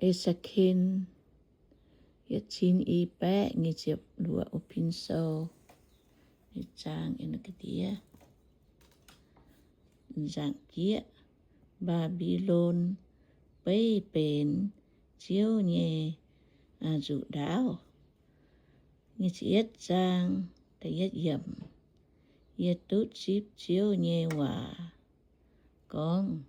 E^se^ken yietc cin i baeqv nyic ziepc luoqc, O^pin Sou, zaang, ga'ndiev, nzaangc jieqv. Mbaa^mbi^lon beiv benx Ziouv nyei nzuqc ndaauv. Nyic ziepc yietv zaang, da'yietv yiemc. Yie duqv zipv Ziouv nyei waac gorngv,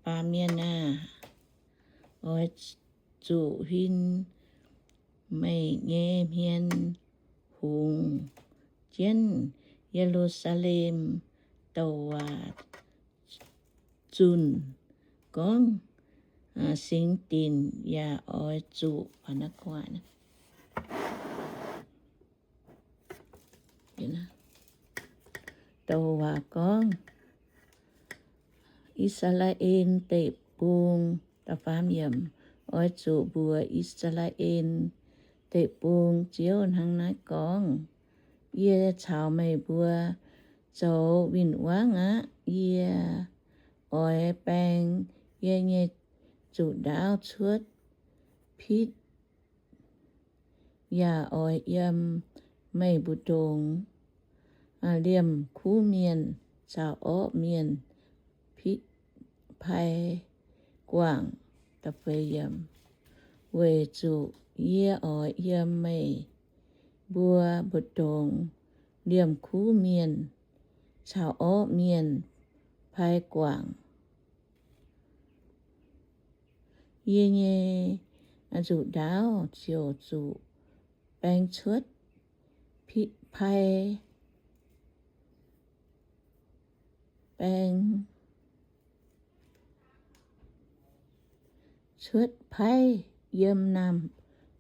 Baamh mienh aah! Oix zuqc huin meih nyei hmien hungx jienv Ye^lu^saa^lem douc waac zunh gorngv, Singx dinc yaac oix zuqc douc waac gorngv, I^saa^laa^en Deic-Bung, oix zuqc mbuox I^saa^laa^en Deic-Bung, Ziouv hnangv naaiv gorngv, Yie caux meih mbuo zoux win-wangv aqv. Yie oix baeng yie nyei zuqc ndaauv cuotv pitv, yaac oix yiem meih mbu'ndongx liemh kuv mienh caux orqv mienh pai guangc. Weic zuqc yie oix yiem meih mbuo mbu'ndongx liemh kuv mienh caux orqv mienh pai guangc. Yie nyei zuqc ndaauv ziouc zuqc baeng cuotv pai, baeng cuotv pai yiem naamh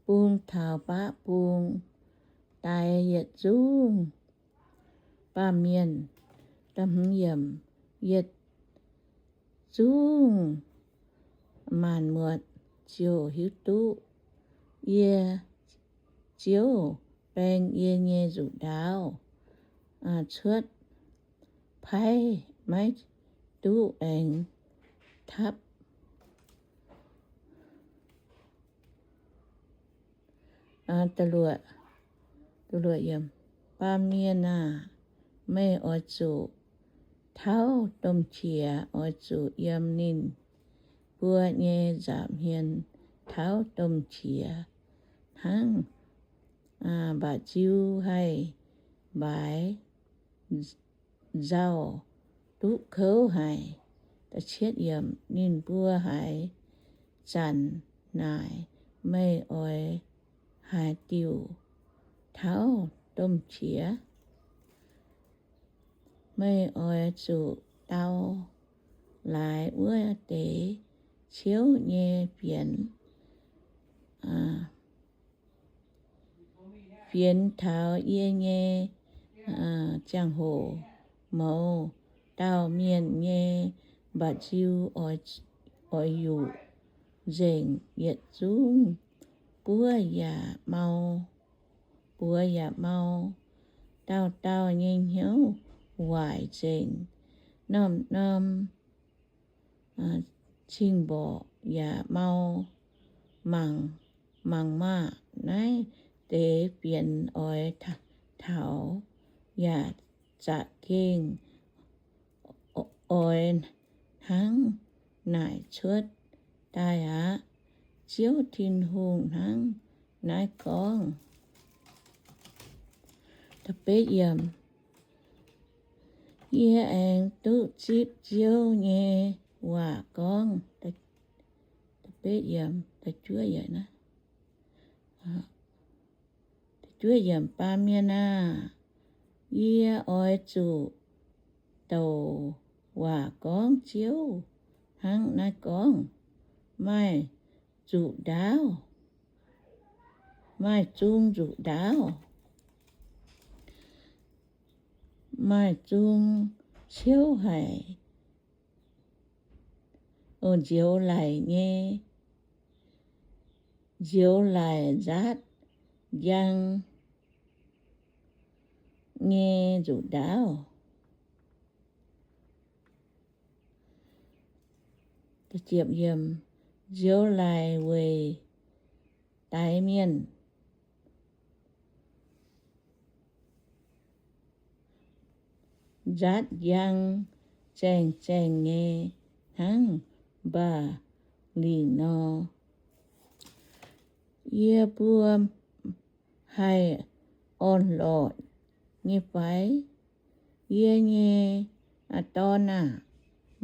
bung taux baqv bung daix yietc zungv baamh mienh. Yietc zungv maanc muotc ziouc hiuv duqv yie, Ziouv, baeng yie nyei nzuqc ndaauv cuotv pai, maiv duqv aengx tapv. Baamh mienh aah! Meih oix zuqc tauv domh qiex, oix zuqc yiem ninh mbuo nyei nza'hmien tauv domh qiex hnangv mba'nziu haih mbaaix nzauh duqv kouv haic. Ninh mbuo haaix zanc naaic meih oix haaix diuc tauv domh qiex? Meih oix zuqc dau laaix wuov deix ciouv nyei fienx, fienx taux yie nyei ziangh hoc mouz dauh mienh nyei mba'nziu oix yuqc nzengc, yietc zungv buov yaac mau, buoz yaac mau, dauh dauh nyei hnyouv waaic nzengc, norm-norm cing-mborqc yaac mau mangc, mangc maah! Naaiv deix fienx oix taux yaac za'gengh oix hnangv naaic cuotv daaih aqv. Ziouv Tin-Hungh hnangv naaiv gorngv. Yie aengx duqv zipv Ziouv nyei waac gorngv, Baamh mienh aah! Yie oix zuqc douc waac gorngv, Ziouv hnangv naaiv gorngv, Maaih zuqc ndaauv, maaih zung zuqc ndaauv, maaih zung ciouv haic, nzioux laic nyei, nzioux laic nzaatv njang nyei nzuqc ndaauv. Ziepc yiemc, nzioux laic weic daix mienh, nzaatv njang zaengh zaengh nyei hnangv mba'lingc nor. Yie mbuo haih orn-lorqc nyei fai? Yie nyei dorn aah!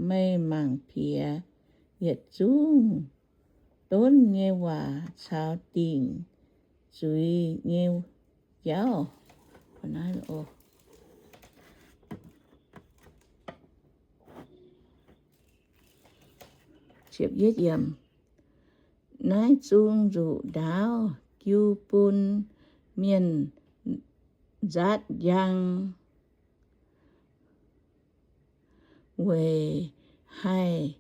Meih mangc piex yietc zungv donv nyei waac caux dingc zuiz nyei jauv. Naaiv zung nzuqc ndaauv jiu bun mienh nzaatv njang weic haih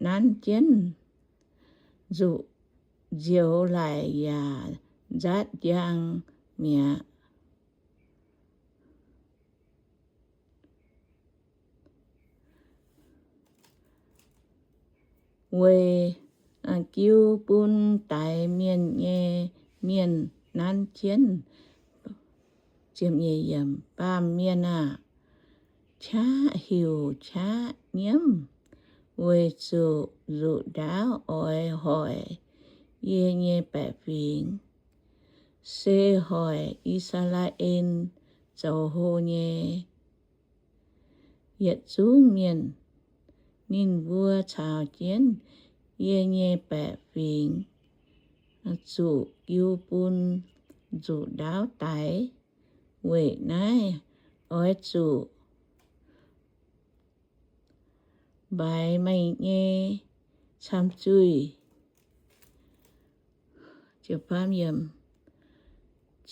nanv jienv nzuqc nzioux laic yaac nzaatv njang mi'aqv. Weic jiu bun daix mienh nyei mienh nanv jienv. Baamh mienh aah! Qaqv heuc qaqv nyiemv, weic zuqc nzuqc ndaauv oix hoic yie nyei baeqc fingx, se hoic I^saa^laa^en zoux hlo nyei yietc zungv mienh. Ninh mbuo caux jienv yie nyei baeqc fingx zuqc jiu bun nzuqc ndaauv daix. Weic naaiv oix zuqc mbaix meih nyei camv-zuih.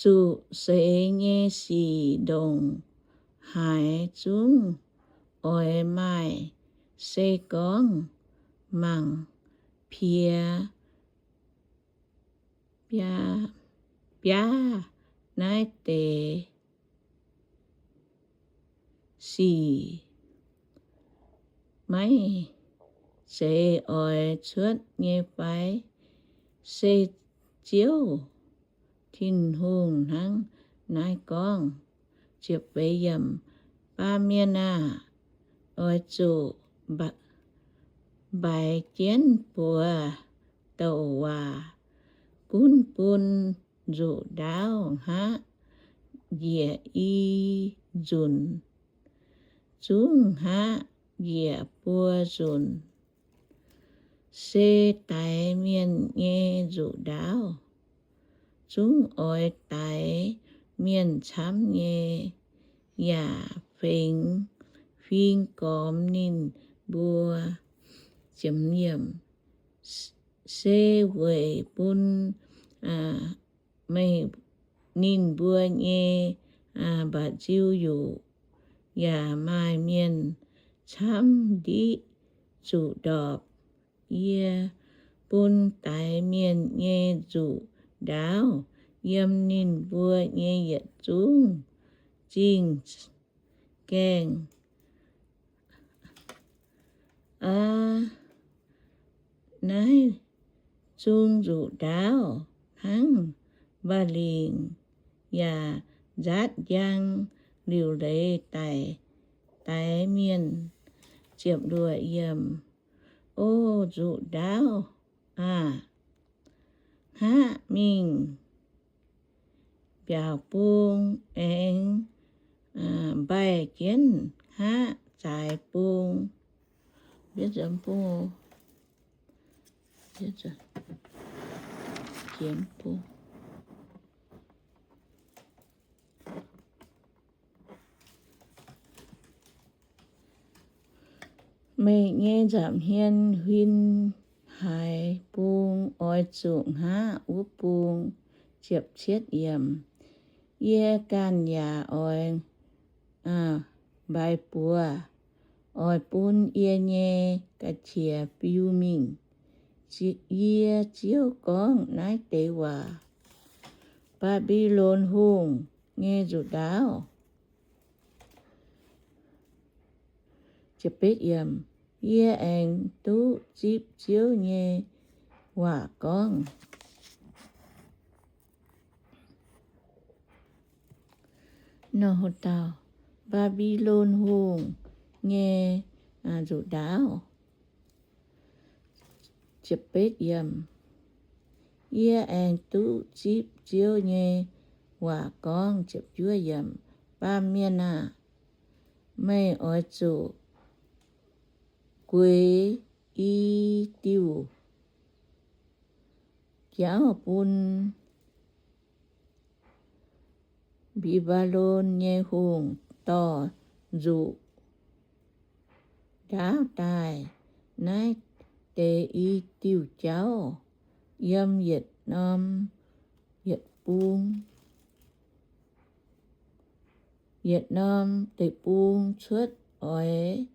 Zuqc seix nyei sic ndongc haaix zungv oix maaih, se gorngv mangc piex biaav naaiv deix sic, maiv zeiz oix cuotv nyei fai? Se Ziouv Tin-Hungh hnangv naaiv gorngv. Baamh mienh aah! Oix zuqc mbaix jienv buoz douc waac gunv bun nzuqc ndaauv hngaqv njiec i nzunc, zungv hngaqv njiec buo nzunc. Se daix mienh nyei nzuqc ndaauv, zungv oix daix mienh camv nyei, yaac fingx fing gormx ninh mbuo. Se weic bun meih, ninh mbuo nyei mba'nziu-yuqc yaac maaih mienh camv ndiqv zuqc ndorpc. Yie bun daix mienh nyei nzuqc ndaauv yiem ninh mbuo nyei yietc zungv zingh gaengh. Aa, naaiv zung nzuqc ndaauv hnangv mba'lingc yaac nzaatv njang liuc leiz daic, daix mienh. O nzuqc ndaauv aah! Hngaqv mingh mbiaauc bung aengx mbaih jienv hngaqv zaaix bung. Meih nyei nza'hmien huin haaix bung, oix zuqc hngaqv wuov bung. Yie ganh yaac oix mbaix buoz, oix bun yie nyei ga'qiex biu mingh. Yie, Ziouv, gorngv naaiv deix waac. Mbaa^mbi^lon Hungh nyei nzuqc ndaauv. Yie aengx duqv zipv Ziouv nyei waac gorngv, Mbaa^mbi^lon Hungh nyei nzuqc ndaauv. Yie aengx duqv zipv Ziouv nyei waac gorngv, Baamh mienh aah! Meih oix zuqc gueix i diuh jauv bun Mbi^mbi^lon nyei hungh dorh nzuqc ndaauv daaih. Naaiv deix i diuh jauv yiem yietc norm, yietc bung, yietc norm deic-bung cuotv oix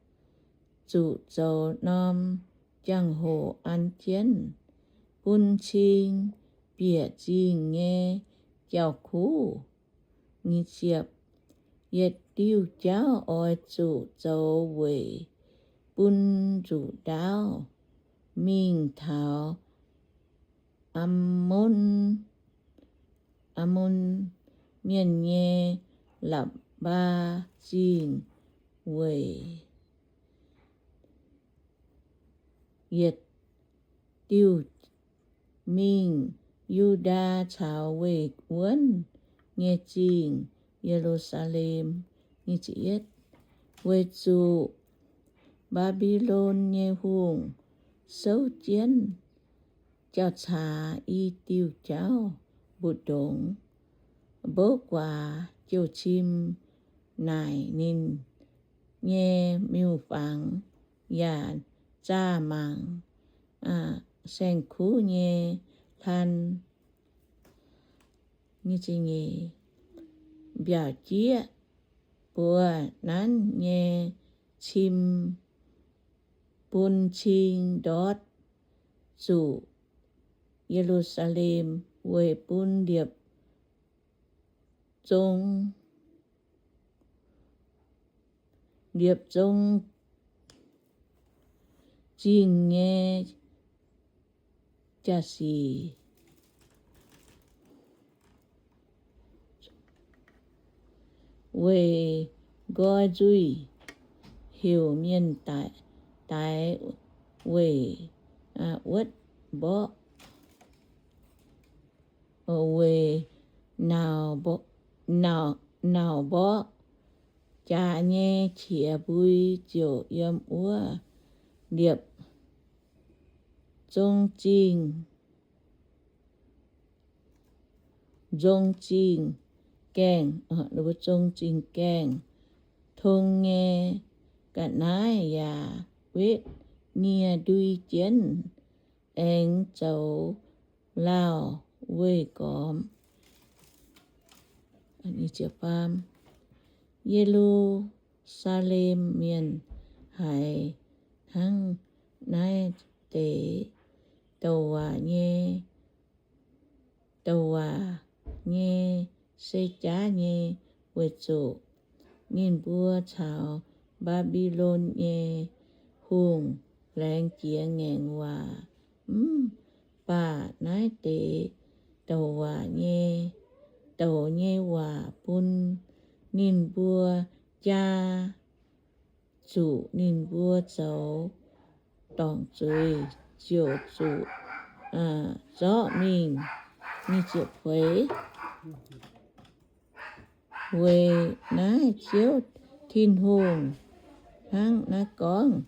zuqc zoux norm jangx-hoc an jienv bun cing bieqc zingh nyei jauv-kuv. Yietc diuh jauv oix zuqc zoux weic bun nzuqc ndaauv mingh taux Aamon, Aamon Mienh nyei Lapc^mbaa Zingh weic. Yietc diuh mingh Yu^ndaa caux weic wuonv nyei zingh, Ye^lu^saa^lem. Weic zuqc Mbaa^mbi^lon nyei hungh souv jienv jauv-caax i diuh jauv mbu'ndongx, mbouv guaax jouh cim naaic ninh nyei miuc-fangx, yaac zaah mangc saeng-kuv nyei hlan, mbiaauc jieqv buoz nanv nyei cim, bun cing ndortv zuqc Ye^lu^saa^lem weic bun liepc zong, liepc zong zingh nyei jaa-sic, weic nqoi nzuih, heuc mienh daix weic wuotv mborqv, weic nauc mborqv jaax nyei qiex mbui ziouc yiem wuov liepc zong zingh, zong zingh gaengh, zong zingh gaengh. Tong nyei ga'naaiv yaac wetv nie ndui jienv, aengx zoux lauh weih gormx. Ye^lu^saa^lem Mienh haiz hnangv naaiv deix douc waac nyei, douc waac nyei se jaav nyei, weic zuqc ninh mbuo caux Mbaa^mbi^lon nyei hungh laengz jiex ngaengc waac. Mv baac naaiv deix douc waac nyei, douc nyei waac bun ninh mbuo jaa zuqc ninh mbuo zoux dorngc zuiz ziouc zuqc zorqv mingh. Weic naaiv Ziouv Tin-Hungh hnangv naaiv gorngv,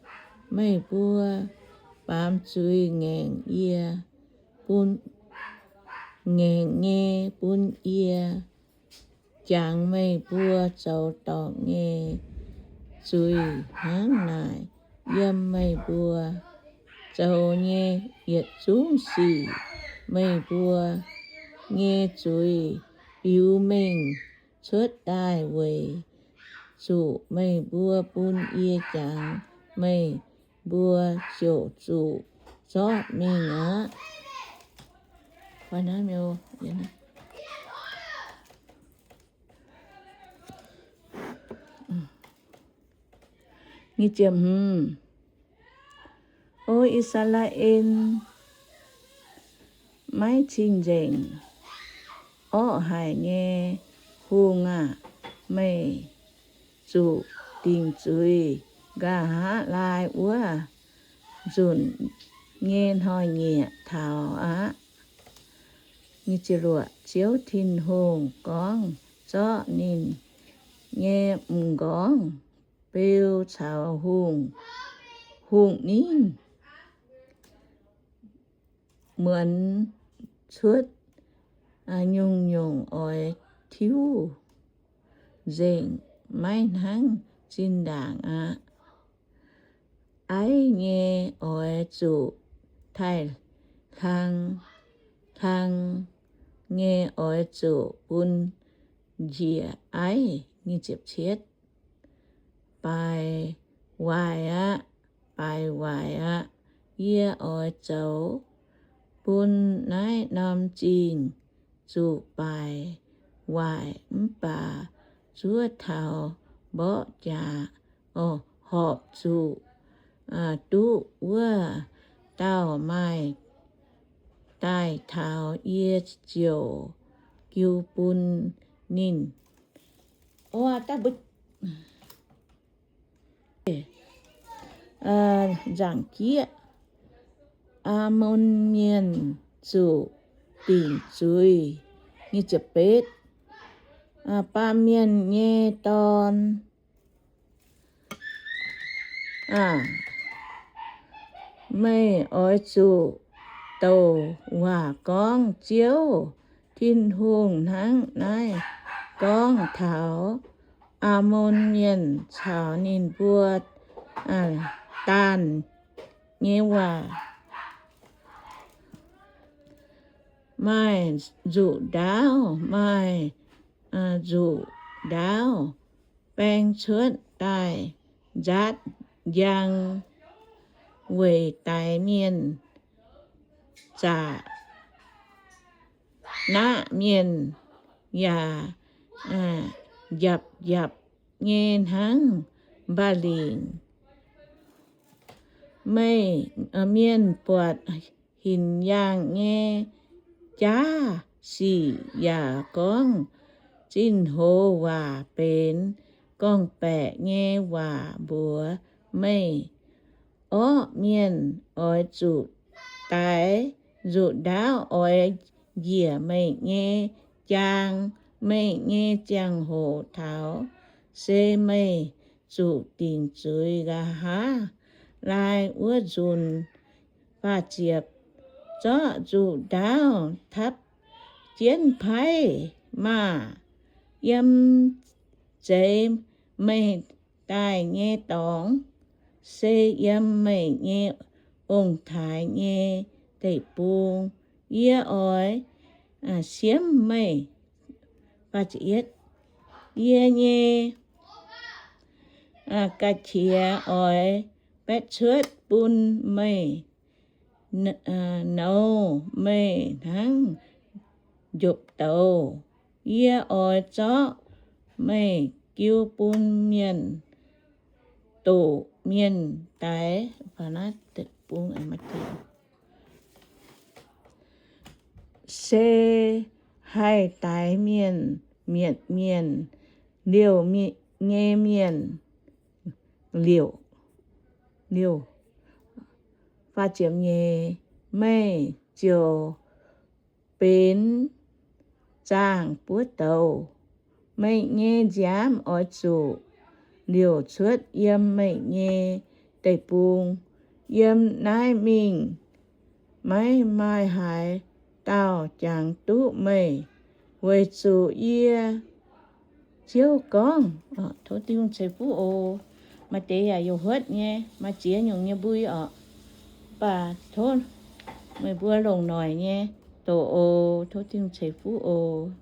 Meih mbuo baamz zuiz ngaengc yie, bun, ngaengc nyei bun yie jangx meih mbuo zoux dorngc nyei zuiz hnangv naaic. Yiem meih mbuo zoux nyei yietc zungv sic, meih mbuo nyei zuiz biux mengh cuotv daaih weic zuqc meih mbuo bun yie jangx, meih mbuo ziouc zuqc zorqv mingh aqv. I^saa^laa^en maiv cing-nzengc, orqv haic nyei hungh aah! Meih zuqc dingc zuiz nqa'haav laai wuov nzunc nyei hnoi-nyieqc taux aqv. Ziouv Tin-Hungh gorngv, zorqv ninh nyei m'nqorngv beu caux hungh, hungh ningv muonz cuotv nyungc-nyungc oix tiuv nzengc, maiv hnangv zinh ndaangc aqv. Aiv nyei oix zuqc taaih hlang, hlang nyei oix zuqc bun njiec aiv. Baaic waaic aqv, baaic waaic aqv. Yie oix zoux bun naaiv norm zingh zuqc baaic waaic, mv baac zuov taux mborqv jaax, horpc zuqc duqv wuov dauh maaih daaih taux, yie ziouc jiu bun ninh. Nzaangc jieqv, Aamon Mienh zuqc dingc zuiz. Baamh mienh nyei dorn aah! Meih oix zuqc douc waac gorngv, Ziouv Tin-Hungh hnangv naaiv gorngv taux Aamon Mienh caux ninh mbuo daanh nyei waac, Maaih nzuqc ndaauv, maaih nzuqc ndaauv baeng cuotv daaih nzaatv njang, weic daix mienh zaqc naqv mienh, yaac njapc njapc nyei hnangv mba'lingc. Meih mienh buatc hinc yaangh nyei jaav sic yaac gorngv zinh hoz waac benx gorngv-baeqc nyei waac mbuox meih. Orqv mienh oix zuqc daix nzuqc ndaauv oix njiec meih nyei jaang. Meih nyei ziangh hoc taux se meih zuqc dingc zuiz nqa'haav laai wuov nzunc. Zorqv nzuqc ndaauv tapv jienv paaiv maah! Yiem zeix meih daaih nyei dorngx, se yiem meih nyei ong-taaix nyei deic-bung. Yie oix siemv meih. Yie nyei ga'qiex oix baeqv cuotv bun meih, nouz meih hnangv njopv douz. Yie oix zorqv meih jiu bun mienh doqc mienh daix. Se haih daix mienh, mietc mienh, liouh nyei mienh, liouh, liouh, meih ziouc benx zaangh buov douz. Meih nyei nziaamv oix zuqc liouc cuotv yiem meih nyei deic-bung. Yiem naaiv mingh maiv maaih haaix dauh jangx duqv meih, weic zuqc yie, Ziouv gorngv. Tov Tin-Hungh ceix fuqv oc. Maaih deix yaac youc huotv nyei, maaih ziex nyungc nyei mbui oc. Mv baac tov meih mbuo longc noic nyei doqc oc. Tov Tin-Hungh ceix fuqv oc.